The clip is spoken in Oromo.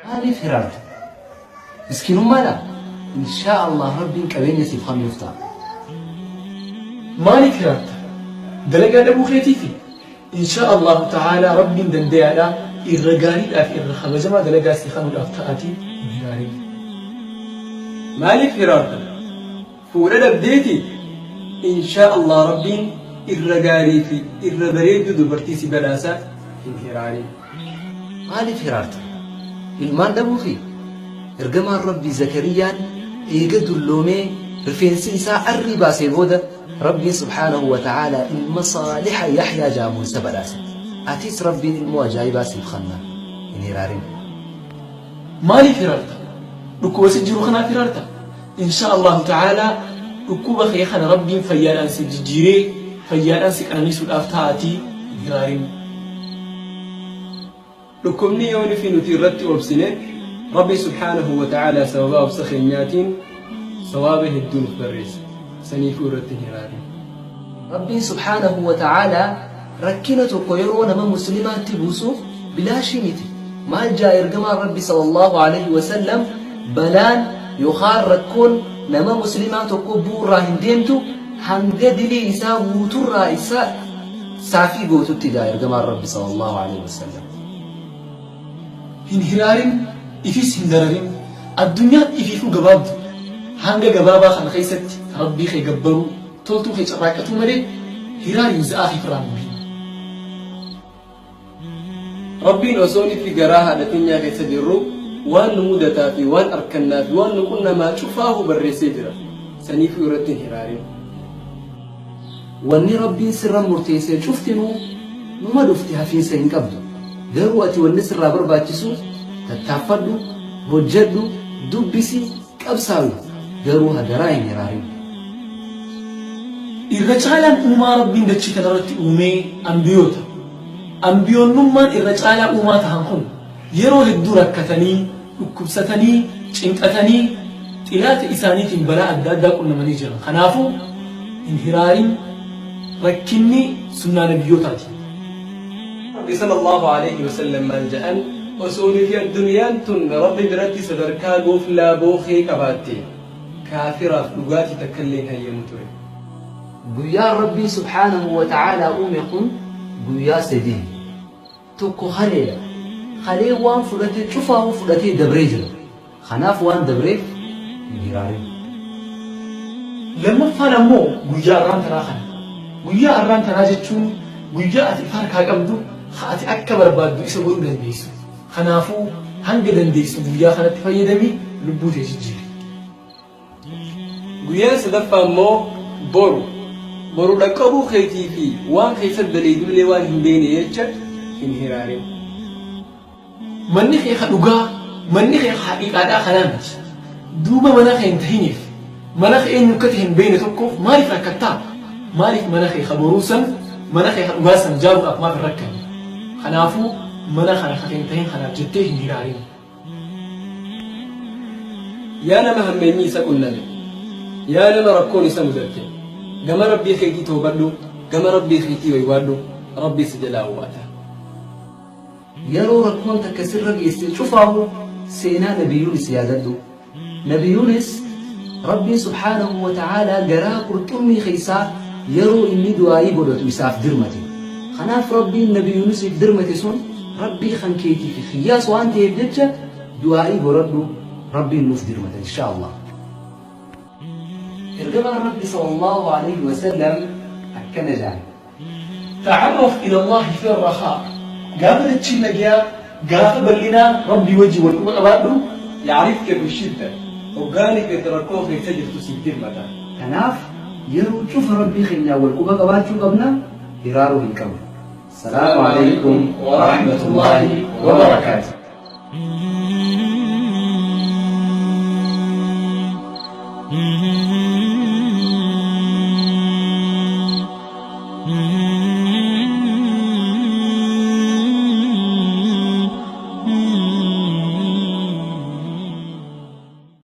Maaliif hiraarta? Miskiinummaadha? Inshaa Allah Rabbiin qabeenya siif kennuuf ta'a. Maaliif hiraarta? Dalagaa dhabuu keetiifi? Inshaa Allahu ta'aalaa Rabbiin dandayaadha irra gaariidhaa fi irra kabajamaa dalagaa sii kennuudhaaf ta'aatii hin hiraarin. Maaliif hiraarta? Fuudha dhabdeeti? Inshaa Allah Rabbiin irra gaarii fi irra bareedduu dubartii si badhaasa hin hiraarin. Maaliif hiraarta? Ilmaan dhabuufi? Ergamaan Rabbii Zakariyaan eega dulloomee rifeensi isaa arrii baasee booda Rabbiin subhaanahu wa ta'aalaa ilma saaliha Yaxyaa jedhamu isa badhaase. Atis Rabbiin ilmoo ajaa'ibaa siif kenna. Hin hiraarin. Maaliif hiraarta? Dhukkuba si jiru kanaaf hiraarta? Inshaa Allahu ta'aalaa dhukkuba kee kana Rabbiin fayyaadhaan si jijjiiree fayyaadhaan si qananiisuudhaaf ta'aatii hin hiraarin. Dhukkubni yoo nufi nuti irratti obsine Rabbi subhaanahu wa ta'aalaa sababaa obsa keenyaatiin sawaaba hedduu nuuf barreessa. Saniifuu irratti hin hiraarin. Rabbiin subhaanahu wa ta'aalaa rakkina tokko yeroo nama muslimaatti buusu bilaashii miti. Maal jaa ergamaan Rabbi sallallahu alaihi wasallam balaan yookaan rakkoon nama muslimaa tokko bu'uurraa hin deemtu hanga dilii isaa guuturraa isa saafii gootutti jaa ergamaan Rabbi sallallahu alaihi wasallam. Hin hiraarin, ifis hin dararin. Addunyaan ifiifuu gabaabdu. Hanga gabaabaa kana keessatti Rabbii kee gabbaruu, toltuu kee carraaqqatuu malee hiraariin za'aa kee firraa guurin. Rabbiin osoo nuti garaa haadha teenyaa keessa jirru waan nu mudataa fi waan arkannaa fi waan nu qunnamaa cufaahu barreessee jira. Saniifuu irratti hin hiraarin. Wanni Rabbiin sirra murteessee cuftinuu numa dhufti hafiinsa hin qabdu. Garuu ati wanni sirraa barbaachisu tattaaffadhu, hojjedhu, dubbisi, qabsaawi. Garuu hadaraa hin hiraarin. Irra caalaan uumaa Rabbiin dachii kanarratti uumee ambiyoota. Ambiyoonnummaan irra caalaa uumaa tahan kun yeroo hedduu rakkatanii, dhukkubsatanii, cinqatanii, xilaata isaaniitiin balaa adda addaa qunnamanii jiran. Kanaafuu hin hiraarin rakkinni sunnaa nabiyyootaati. Rabbi sallallahu alayhi wasallam maal jedhan osoo nuti addunyaan tun Rabbi biratti sadarkaa gooflaa bookee qabaatte kaafiraaf dhugaatii takka illee hin hayyamu ture. Guyyaan Rabbiin subhaanahu wa ta'aalaa uume kun guyyaa sadii. Tokko kaleedha. Kalee waan fudhate cufaa'uu fudhatee dabree jira. Kanaaf waan dabreef hin hiraarin. Lammaffaan ammoo guyyaa arraan tanaa kana. Guyyaa arraan tanaa jechuun guyyaa ati ifa harkaa qabdu haa ati akka barbaaddu isa godhuu dandeessu. Kanaafuu hanga dandeessu guyyaa kanatti fayyadami lubbuu tee jijjiiri. Guyyaan sadaffaa immoo boru. Boru dhaqqabuu keetii fi waan keessatti daleeydullee waan hin beekne jecha hin hiraarin. Manni kee ka dhugaa, manni kee ka haqiiqaadhaa kanaa miti. Duuba mana kee hin tahiniif, mana kee eenyu akka ta'e hin beekne tokkoof maaliif rakkattaa? Maaliif mana kee ka boruu san, mana kee ka dhugaa san jaaruudhaaf maaf hin rakkanne? Kanaafuu mana kana ka kee hin tahin kanaaf jettee hin hiraarin. Yaa nama hammeenyi isa qunname, yaa nama rakkoon isa mudatte, gama Rabbii keetii toobadhu, gama Rabbii keetii waywaadhu, Rabbii si jalaa awwaata. Yeroo rakkoon takka sirra geesse cufaahu seenaa Nabi Yuunis yaadadhu. Nabi Yuunis Rabbiin subhaanahu wa ta'aalaa garaa qurxummii keessaa yeroo inni du'aayii godhatu isaaf dirmate. Kanaaf Rabbiin Nabi Yuunisiif dirmate sun Rabbii kan keetii fi kiyyaas waan ta'eef jecha du'aayii godhadhu Rabbiin nuuf dirmata inshaa Allah. Ergamaan Rabbi sallallahu alaihi wasallam akkana jedhan. Ta'arraf ila Allahi fi rakhaa. Gaafa dachiin nagayaa, gaafa bal'inaa Rabbii wajjin wal quba qabaadhu. Ya'rifka fi shidda. Hoggaani feete rakkoo keessa jirtu siif dirmata. Kanaaf yeroo cufa Rabbii keenyaan wal quba qabaachuu qabna, hiraaruu hin qabnu. Salaamu alaikum wa rahmatullahi wa barakaatuh.